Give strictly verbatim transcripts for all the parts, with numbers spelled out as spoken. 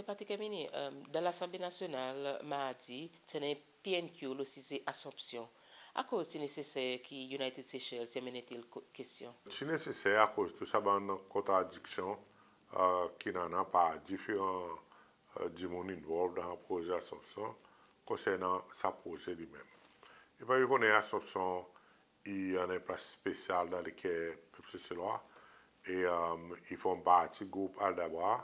Patrick Herminie, dan Lasanble Nasyonal Mardi ti annan en P N Q lo size Assomption. Akoz ti neseser ki United Seychelles ti anmennen tel kestyon? Ti neseser akoz tou sa bann kontradiksyon ki annan par diferan dimoun involve dan proze Assomption konsernan sa proze li menm. E parey ou konnen, Assomption i annan en plas spesyal dan leker pep Seselwa, e i form parti group Aldabra,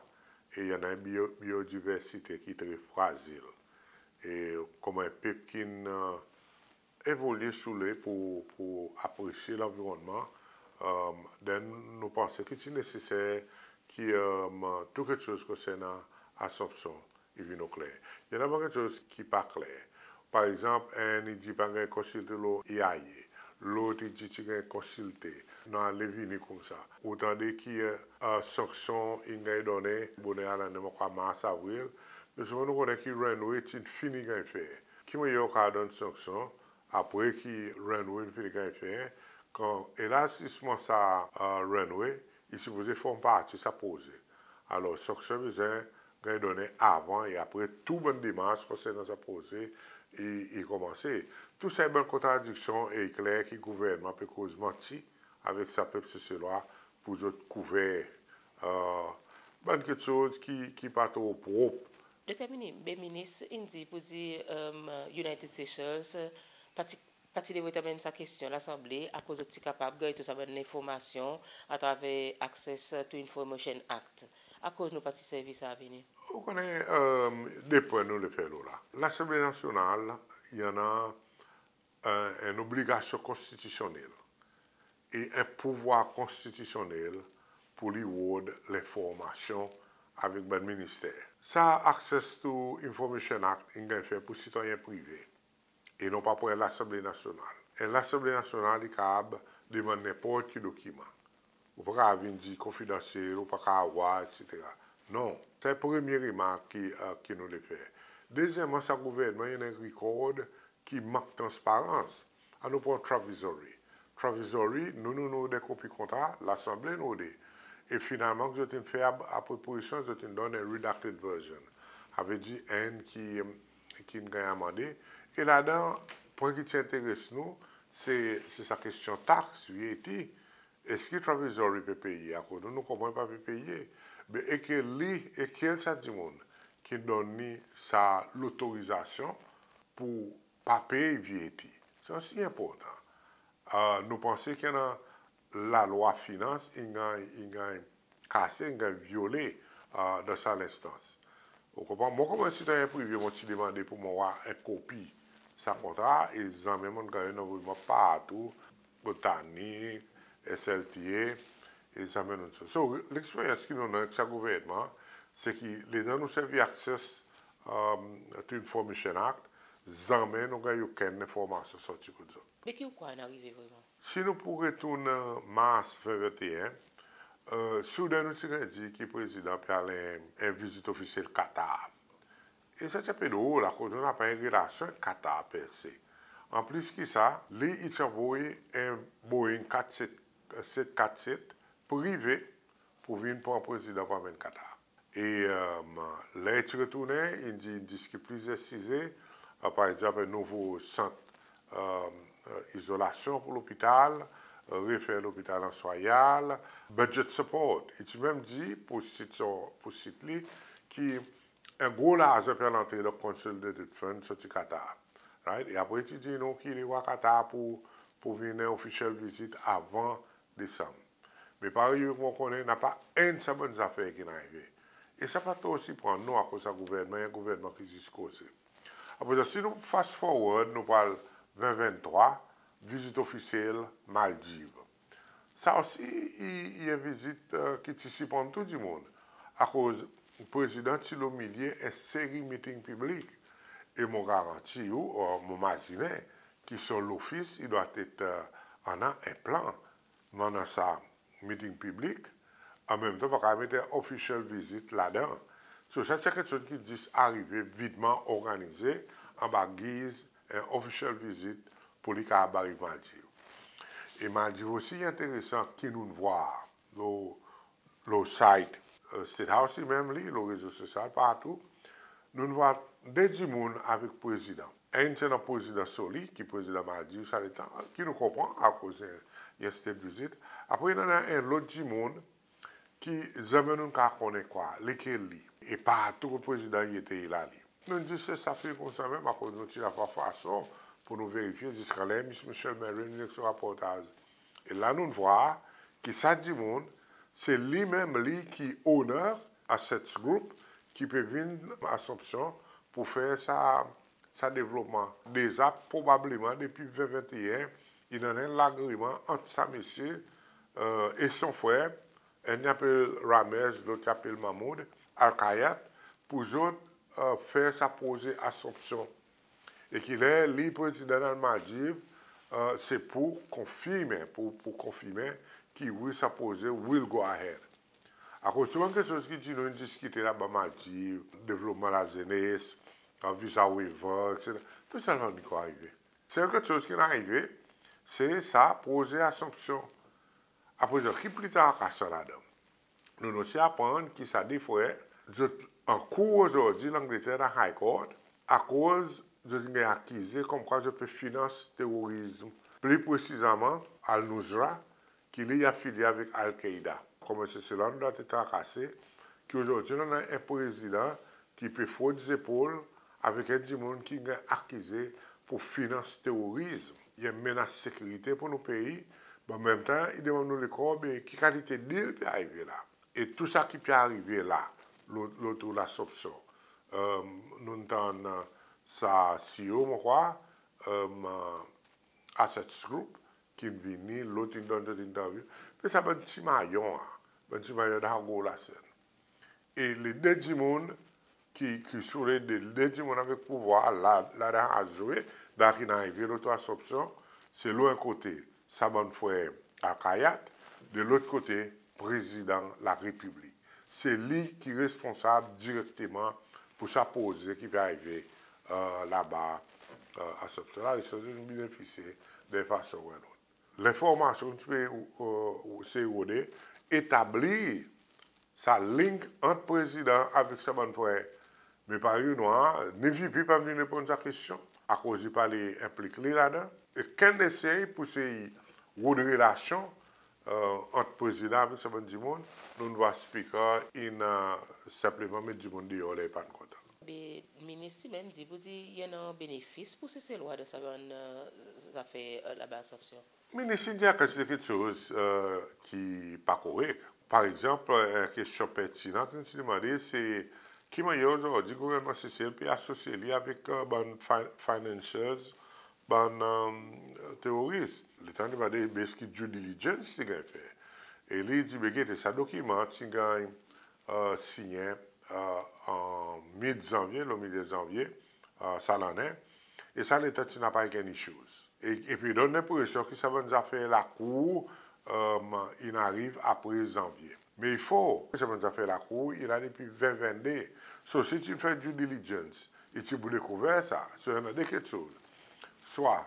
e i annan en biodiversite ki tre frazil. E konman en pep ki'n evolye sou li pour apresye lanvironnman, then nou panse ki ti neseser ki tou keksoz konsernan Assomption i vin okler. I annan bann keksoz ki pa kler. Par egzanp, enn i dir pa'n ganny konsilte lo EIA, lot i dir ti ganny konsilte. Nou ale vini koumsa. Ou tande ki sanksyon in ganny donnen boner a lannen, mon krwar Mars, Avril. Me selman nou konnen ki runway ti'n fini ganny fer. Ki mannyer ou kapab donn sanksyon apre ki runway in fini ganny fer, kan elarzisman sa runway i sipoze form parti sa proze? Alor sanksyon bezwen ganny donnen avan, e apre tou bann demars konsernan sa proze i konmanse. Tou sa i bann kontradiksyon, e i kler ki gouvernman pe koz manti avek sa pep Seselwa pour zot kouver bann keksoz ki pa tro prop. Dokter Herminie, be Minis in dir pour dir United Seychelles pa ti devret anmenn sa kestyon Lasanble akoz zot ti kapab ganny tou sa bann lenformasyon atraver Access to Information Act. Akoz nou pa ti servi sa aveni? Ou konnen, de pwen nou le fer lo la. Lasanble Nasyonal i annan en obligasyon konstitisyonnel e en pouvwar konstitisyonnel pour li rod lenformasyon avek bann minister. Sa Access to Information Act in ganny fer pour sitwayen prive e non pa pour en Lasanble Nasyonal. En Lasanble Nasyonal i kapab demann nenport ki dokiman. Ou pa kapab vin dir konfidansyel, ou pa kapab war, etsetera. Non, sa i premye remark ki nou le fer. Dezyenmman, sa gouvernman i annan en rikord ki mank transparans. Annou pran Travizory. Travizory, nou, nou rode kopi kontra, Lasanble in rode. E finalman ki zot in fer apre presyon, zot in donn en redacted version. Savedir enn ki ki'n ganny amande. E ladan, pwen ki ti enteres nou se sa kestyon tax, VAT. Eski Travizory pe peye? Akoz nou, nou konpran i pa pe peye. Be e ki li, e ki sa dimoun ki donn li sa lotorizasyon pour pa pey VAT? Sa osi i enportan. Nou panse ki annan lalwa finans in ganny kase, in ganny vyole dan sa lenstans. Ou konpran? Mwan konman sitwayen prive, mon ti demande pour mon war en kopi sa kontra, e zanmen mon'n ganny, nou anvoy mwan partou, Botanique, SLTA, e zanmen nou'n... So leksperyans ki nou annan avek sa gouvernman se ki letan nou servi Access to Information Act, zanmen nou ganny okenn lenformasyon sorti kot zot. Be ki ou krwar in arive vreman? Si nou pou retourn Mars ven venteen, soudan nou ti ganny dir ki Prezidan pe al en vizit ofisyel Qatar. E sa ti en pe drol akoz nou napa en relasyon avek Qatar per se. Anplis ki sa, li i ti anvoy en Boeing kat set, set kat set prive pour vin pran Prezidan pour anmenn Qatar. E ler i ti retournen, in dir, in diskit plizyer size, par egzanp en nouvo sant izolasyon pour lopital, refer lopital Anse Royale, budget support. I ti menm dir pour sit, pour sit li, ki en gro larzan pe al antre dan Consolidated Fund sorti Qatar. Right? E apre i ti dir nou ki li war Qatar pour, pour vin en ofisyel vizit avan Desanm. Me parey ou ek mwan konnen, napa enn sa bann zafer ki'n arive. E sa pa tro sirprann nou akoz sa gouvernman i en gouvernman ki zis koze. Apre sa, si nou fast forward, nou pral ven ventrwa, vizit ofisyel Maldiv. Sa osi i, i en vizit ki ti sirprann tou dimoun. Akoz Prezidan ti lo milye en seri meeting piblik. E mon garanti ou, mon mazinen ki son lofis i dwatet annan en plan. Annan sa meeting piblik, anmenmtan pa kapab met en ofisyel vizit ladan. So sa ti en keksoz ki zis arive vitman organize anba giz en ofisyel vizit pour li kapab ariv Maldiv. E Maldiv osi i enteresan ki nou'n vwar lo, lo site State House li menm li, lo rezo sosyal, partou, nou'n vwar de dimoun avek prezidan. Enn ti annan prezidan Soli, ki prezidan Maldiv sa letan, ki nou konpran akoz i en state visit. Apre i annan en lot dimoun ki zanmen nou'n kapab konnen kwa, lekel li. E partou kot prezidan i ete i la li. Nou'n dir se sa fini koumsa menm, akoz nou ti la fwa fason pour nou verifye ziska ler Miss Michelle Merrill vin ek son raportaz. E la nou'n vwar ki sa dimoun, se li menm li ki owner Assets Group, ki pe vin Assomption pour fer sa, sa devlopman. Deza probableman depi ven venteen, in annan en lagreman ant sa msye e son frer, enn i apel Ramesh, lot i apel Mahmoud Alkayat, pour zot fer sa proze Assomption. E ki ler li prezidan Maldiv, se pour konfirmen, pour, pour konfirmen ki wi, sa proze will go ahead. Akoz tou bann keksoz ki dir nou'n diskite laba Maldiv, devlopman lazenes, viza waiver, etsetera. Tou sa pa ankor arive. Sel keksoz ki'n arive, se sa proze Assomption. Aprezan, ki pli trakasan ladan? Nou'n osi aprann ki sa de frer, zot ankour ozordi Langleter dan High Court, akoz zot in ganny akize konmkwa zot pe finans terorizm. Pli presizeman, Al-Nusra, ki li i afilye avek Al-Qaeda. Konman Seselwa nou dwa trakase, ki ozordi nou annan en prezidan ki pe frot zepol avek en dimoun ki ganny akize pour finans terorizm. I en menas sekirite pour nou pei, me an menm tan i demann nou lekor, be ki kalite deal pe arive la? E tou sa ki pe arive la, lo, lo tou Assomption. Nou'n tann sa CEO, mon krwar, Assets Group, ki'n vini, lot in donn zot interview. Be sa bann ti mayon, bann ti mayon dan gro lasenn. E le de dimoun ki, ki sou le de, de dimoun avek pouvwar la, ladan a zwe, dan ki'n arive lo tou Assomption, se lo en kote sa bann frer Alkayat, de lot kote prezidan Larepiblik. Se li ki responsab direkteman pour sa proze ki pe arive laba Assomption. Laresous in benefisye dan en fason ou en lot. Lenformasyon ki ti pe sey rode, etablir sa link ant prezidan avek sa bann frer. Me parey nou war, ni VP pa'n vin reponn sa kestyon, akoz i pa le enplik li ladan. E ken esey pour sey rod relasyon ant prezidan avek sa bann dimoun, nou'n vwar Speaker in senpleman met dimoun deor ler i pa'n kontan. Be Minis ti menm dir pour dir i annan benefis pour Seselwa dan sa bann zafer laba Assomption. Minis in dir en kantite keksoz ki pa korek. Par egzanp, en kestyon pertinan ki nou ti demande, se ki mannyer ozordi gouvernman Sesel pe asosye li avek bann financiers, bann teroris. Letan demande be eski due diligence ti ganny fer. E li dir be gete, sa dokiman ti ganny sinyen an mid Zanvye, lo milye Zanvye sa lannen. E sa letan ti napa okenn issues. E, epi donn lenpresyon ki sa bann zafer lakour in ariv apre Zanvye. Me i fo, sa bann zafer lakour i la depi ven vennde. So si ti'n fer due diligence, i ti pou dekouver sa. So i annan de keksoz. Swa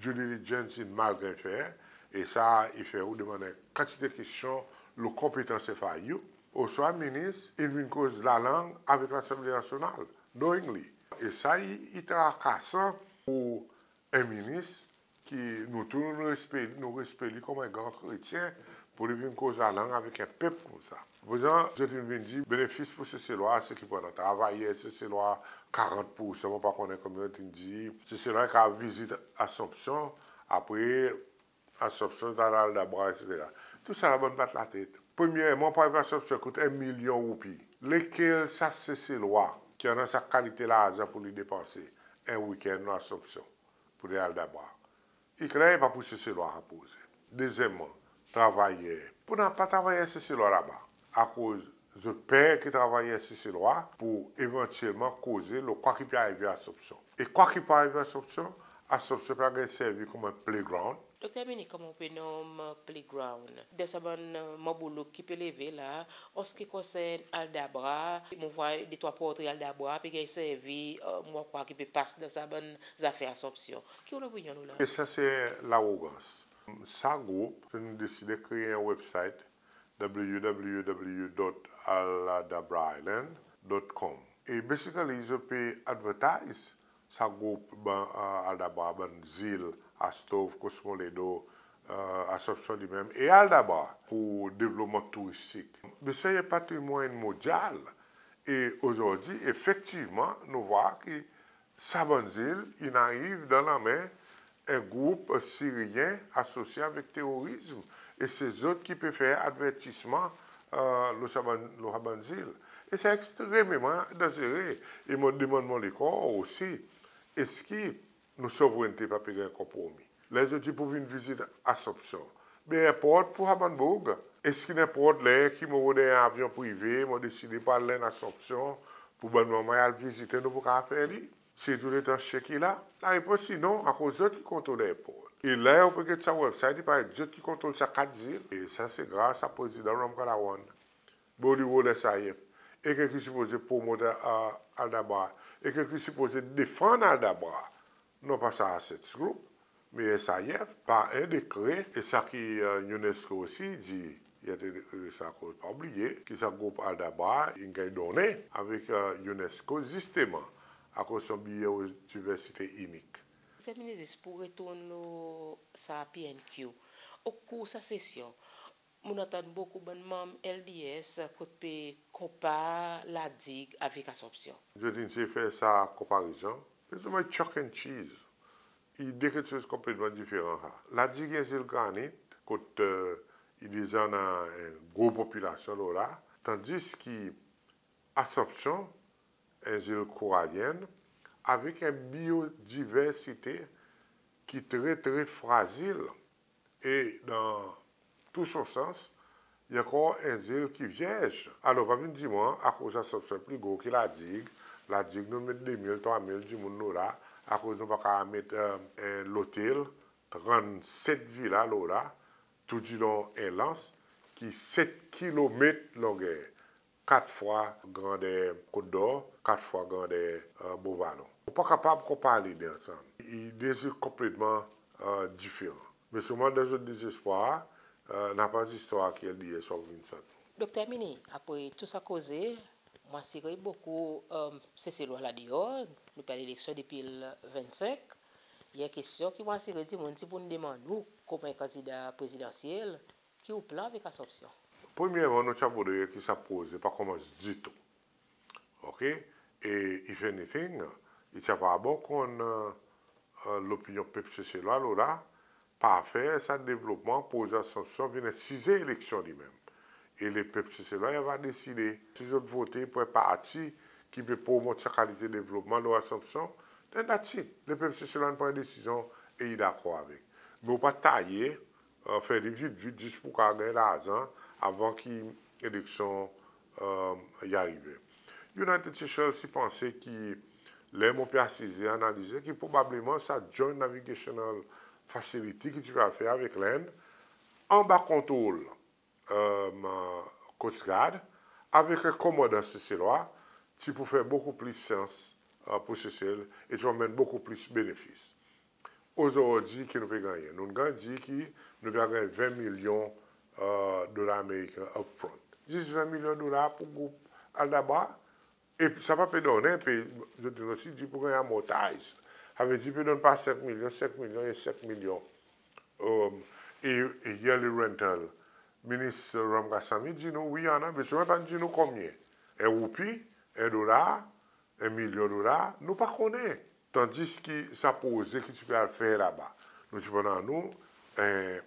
due diligence in mal ganny fer, e sa i fer ou demann en kantite kestyon lo konpetans FIU, oswa minis in vin koz lalang avek Lasanble Nasyonal, knowingly. E sa i, i trakasan pour en minis ki nou tou nou respe, nou respe li konman en gran kretyen, pour li vin koz lalang avek en pep koumsa. Prezan, zot in vin dir benefis pour Seselwa, se ki pou annan travayer Seselwa, karant poursan, mon pa konnen konbyen zot in dir. Seselwa i kapab vizit Assomption, apre Assomption, al Aldabra, etsetera. Tou sa la bann bat latet. Premyerman, pour ariv Assomption kout en milyon roupi. Lekel sa Seselwa ki annan sa kalite larzan pour li depanse en wikenn lo Assomption pour li Aldabra? I kler, i pa pour Seselwa sa proze. Dezyenmman, travayer. Pou napa travayer Seselwa laba, akoz zot per ki travayer Seselwa pou evantyelman koze lo kwa ki pe arive Assomption. E kwa ki pe arive Assomption, Assomption pe ganny servi konman playground. Dokter Mini, konman ou pe nonm playground, dan sa bann manboulouk ki pe leve la, an se ki konsern Aldabra, mon vwar de trwa portre Aldabra pe ganny servi, mon krwar ki pe pas dan sa bann zafer Assomption. Ki ou lopinyon lo la? E sa se larogans. Sa group, nou deside kree en website w w w dot aldabra island dot com. E basically zot pe advertise sa group bann, uh, Aldabra, bann zil Astove, Cosmoledo, uh, Assomption li menm e Aldabra pour devlopman touristik. Me sa i en patrimwann mondyal. E ozordi efektivman nou vwar ki sa bann zil in ariv dan lanmen en group Siryen asosye avek terorizm. E se zot ki pe fer advertisman, uh, lo sa bann, lo sa bann zil. E sa ekstrememan danzere. E mon demann mon lekor osi, eski nou souvrennte pa pe ganny konpromi? Ler zot dir pour vin vizit Assomption, be enport pour sa bann boug. Eski nenport ler ki mon rod en avyon prive, mon deside pour al lenn Assomption pour bann manman i al vizite, nou pou kapab fer li? Sirtou letan Sheikh i la? Larepons i non, akoz zot ki kontrol enport. E ler ou pe get sa website, i paret zot ki kontrol sa kat zil. E sa se gras a Prezidan Ramkalawan. Be ou dir ou les S I F. E ki sipoze promot, uh, Aldabra. E ki sipoze defann Aldabra. Non pa sa Assets Group, me S I F, par en dekre, e sa ki, uh, UNESCO osi dir, i a te dekre sa, akoz pa oubliye ki sa group Aldabra in ganny donnen avek, uh, UNESCO zisteman akoz son biodiversite inik. Dokter Minis, zis pour retourn lo sa P N Q, okour sa sesyon, mon'n antann bokou bann manm L D S kot pe konpar La Digue avek Assomption. Zot in sey fer sa konparezon, me selman chalk and cheese. I de keksoz konpletman diferan sa. La Digue i en zil granit kot, uh, i deza annan en gro popilasyon lo la, tandis ki Assomption, en zil koralyen avek en biodiversite ki tre, tre frazil. E dan tou son sans, i ankor en zil ki vyerz. Alor, pa vin dir mwan, akoz Assomption pli gro ki La Digue, La Digue nou met de mil, trwa mil dimoun lo la, akoz nou pa kapab met, uh, en lotel trannset vila lo la, toudilon en lans ki set kilomet longer, kat fwa grander Côte d'Or, kat fwa grander, uh, Beau Vallon. Ou pa kapab konpar le de ansanm. I de zil konpletman, uh, diferan. Me selman dan zot dezespwar, uh, napa zistwar ki L D S pa pou vin sant. Dokter Herminie, apre tou sa koze, mon asire bokou, um, Seselwa la deor, nou pe al eleksyon depi le vennsenk. I en kestyon ki mon asire dimoun ti pou demann ou, konman en kandida prezidansyel, ki ou plan avek Assomption? Premyerman, nou ti a voudre ki sa proze pa konmans ditou. OK? E if anything, i ti a pa bon konn, uh, uh, lopinyon pep Seselwa lo la, pa fer sa devlopman proze Assomption vin en size eleksyon li menm. E lepep Seselwa i ava deside si zot vote pour en parti ki pe promot sa kalite devlopman lo Assomption, then that's it. Lepep Seselwa in pran en desizyon e i dakor avek. Me ou pa taye, uh, fer li vit, vit, zis pour kapab ganny larzan avan ki eleksyon, uh, i arive. United Seychelles ti panse ki, ler mon pe asize analize, ki probableman sa Joint Navigational Facility ki ti pe al fer avek Lenn, anba kontrol, um, Coast Guard, avek en komandan Seselwa, ti pou fer bokou plis sans, uh, pour Sesel, e ti pou anmenn bokou plis benefis. Ozordi ki nou pe gannyen? Nou'n ganny dir ki nou pe ganny ven milyon, uh, dolar Ameriken upfront. Zis ven milyon dolar pour group Aldabra? E sa pa pe donnen, pe, zot in osi dir pou ganny amortize. Sa vedir pe donn par senk milyon, senk milyon e senk milyon. Um, e, e yearly rental, Minis Ramkasamy dir nou, wi, i annan, me selman i pa'n dir nou konbyen. En roupi, en dolar, en milyon dolar, nou pa konnen. Tandis ki sa proze ki ti pe al fer laba, nou ti pou annan nou en,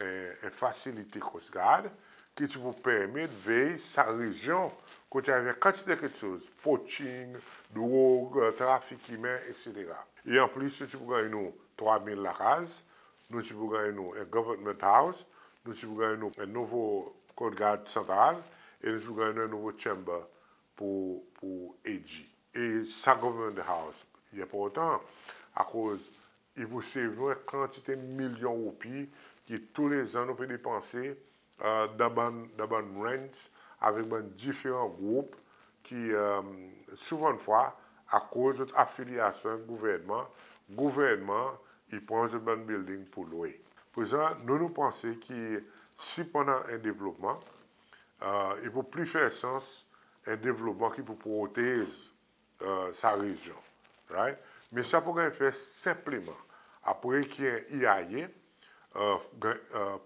en, en fasilite Coast Guard ki ti pou permet vey sa rezyon kot i arive kantite keksoz, poaching, drog, trafik imen, etsetera. E anplis, nou ti pou ganny nou trwa mil lakaz, nou ti pou ganny nou en government house, nou ti pou ganny nou en nouvo Coast Guard santral, e nou ti pou ganny nou en nouvo chamber pour, pour A G. E sa government house i enportan, akoz i pou save nou en kantite milyon roupi ki toulezan nou pe depanse, uh, dan bann, dan bann rents avek bann diferan group ki, um, souvandfwa, akoz zot afilyasyon avek gouvernman, gouvernman i pran zot bann building pour lwe. Prezan, nou, nou panse ki si pou annan en devlopman, I pou pli fer sans en devlopman ki pou protez sa rezyon, right? Me sa pou ganny fer senpleman apre ki en EIA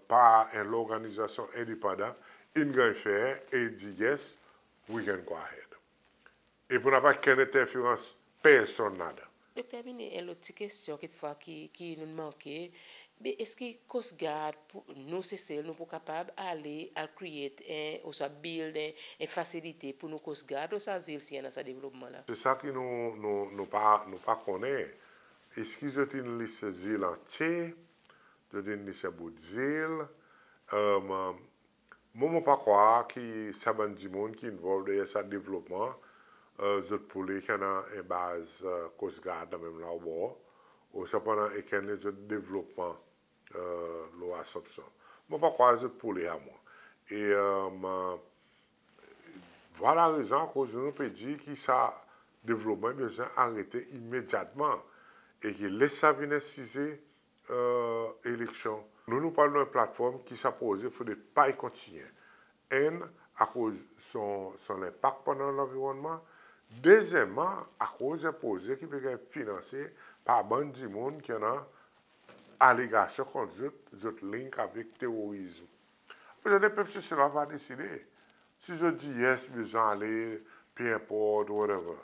par en lorganizasyon endepandan in ganny fer e dir, yes, we can go ahead. E pou napa okenn enterferans personn ladan. Dokter Herminie, en lot ti kestyon kekfwa ki, ki nou'n manke, be eski Coast Guard, nou Sesel, nou pou kapab ale al create en, ouswa build en, en fasilite pour nou Coast Guard lo sa zil si i annan sa devlopman la? Se sa ki nou, nou, nou pa, nou pa konnen. Eski zot in lese zil antye, zot in lese bout zil? Mwan mon pa krwar ki sa bann dimoun ki involve deryer sa devlopman, zot pou le ki i annan en baz Coast Guard dan menm la obor, ouswa pou annan okenn lezot devlopman lo Assomption. Mon pa krwar zot pou le, a mwan. E vwala rezon akoz nou pe dir ki sa devlopman i bezwen arete imedyatman e ki les sa vin en size eleksyon. Nou, nou pe al dan en platform ki sa proze fodre pa i kontinyen. Enn, akoz son, son lenpak pandan lanvironnman. Dezyenmman, akoz en proze ki pe ganny finanse par bann dimoun ki annan alegasyon kont zot, zot link avek terorizm. Apre sa, pep Sesel la va deside. Si zot dir yes, bezwen ale, pe enport, whatever.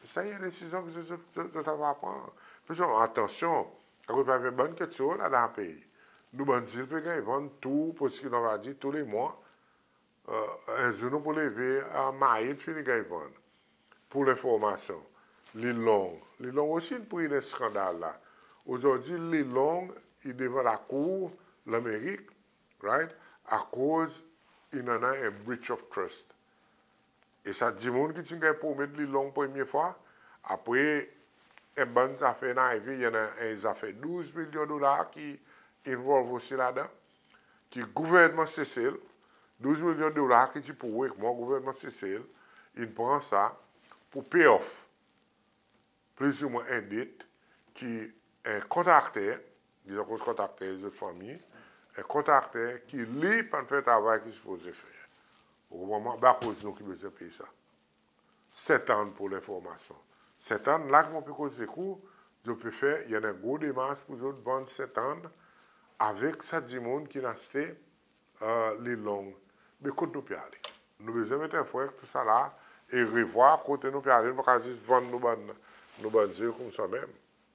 Sa i en desizyon ki zot, zot, zot ava pran. Pe zot atansyon, akoz pa en bann keksoz ladan pei. Nou bann zil pe ganny vann tou, preski nou ava dir tou le mwan. En zour nou pou leve, Mahe fini ganny vann. Pour lenformasyon, L'Ile Longue. L'Ile Longue osi in pri dan skandal la. Ozordi, L'Ile Longue i devan lakour Lanmerik, right? Akoz in annan en breach of trust. E sa dimoun ki ti'n ganny promet L'Ile Longue premye fwa, apre en bann zafer in arive, i annan en zafer douz milyon dolar ki involve osi ladan, ki gouvernman Sesel, douz milyon dolar ki ti pou ek mwan, gouvernman Sesel in pran sa pour pay off plizoumwen en det ki en kontrakter, dizon akoz kontrakter i zot fanmir, en kontrakter ki li pa'n fer travay ki sipoze fer. Ou konpran mwan? Be akoz nou ki bezwen pey sa. Sent Ann, pour lenformasyon. Sent Ann, la ki mon pe koz ek ou, zot pe fer, i annan en gro demars pour zot vann Sent Ann avek sa dimoun ki'n aste L'Ile Longue. Be kot nou pe ale? Nou bezwen met en fren tousala e revwar kote nou pe ale. Nou pa kapab zis vann nou bann, nou bann zil koumsa menm.